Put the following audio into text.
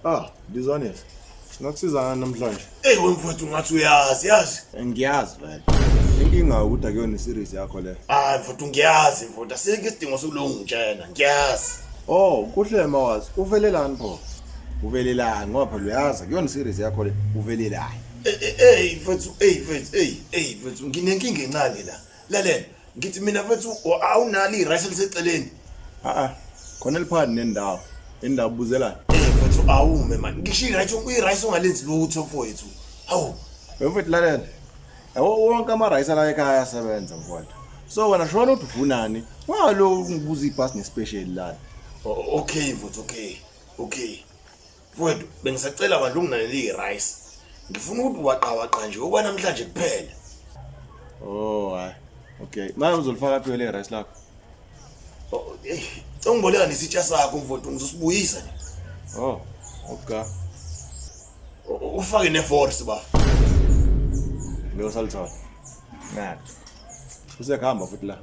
Ah, Dizonesi. Singakusiza ngani namhlanje? Ey wemfowethu ngathi uyazi yazi. Ngiyazi vele. Inkinga ukuthi akuyona series yakho le. Hayi mfowethu ngiyazi mfowethu asikho isidingo sokulonga ngitshena ngiyazi. Oh, kuhle mawazi. Uvelelani pho? Uvelelani ngoba phela uyazi akuyona series yakho le. Uvelelani? Ey mfowethu, ey mfowethu, ey ey mfowethu nginenkinga encane la. Lalela, ngithi mina mfethu awunalo i-rice eliseceleni. A a. Khona eliphakathi nendawo. Indawo buzelani? Eh mfethu awume man. Ngisho i-rice i-rice ungalenzi lutho mfowethu. Hawu. Mfethu lalela. Yabo wonke ama-rice ala ekhaya ayasebenza mfowethu. So wena shona ukuthi ufunani. Walo ungibuza ibhasi nespecial lana. Okay mfowethu, okay. Okay. Mfowethu bengisacela bandla unginanele i-rice. Ngifuna ukuthi waqawaqa nje okwanamhlanje kuphela. Oh hayi. Okay. Manje uzolifaka phi le rice lakho? Oh, eh, ungiboleka nesitsha sakho mfowethu ngizosibuyisa nje. Oh, okay. Ufake neforce bafo. Ngiyosalithola. Ngathi. Usekuhamba futhi la.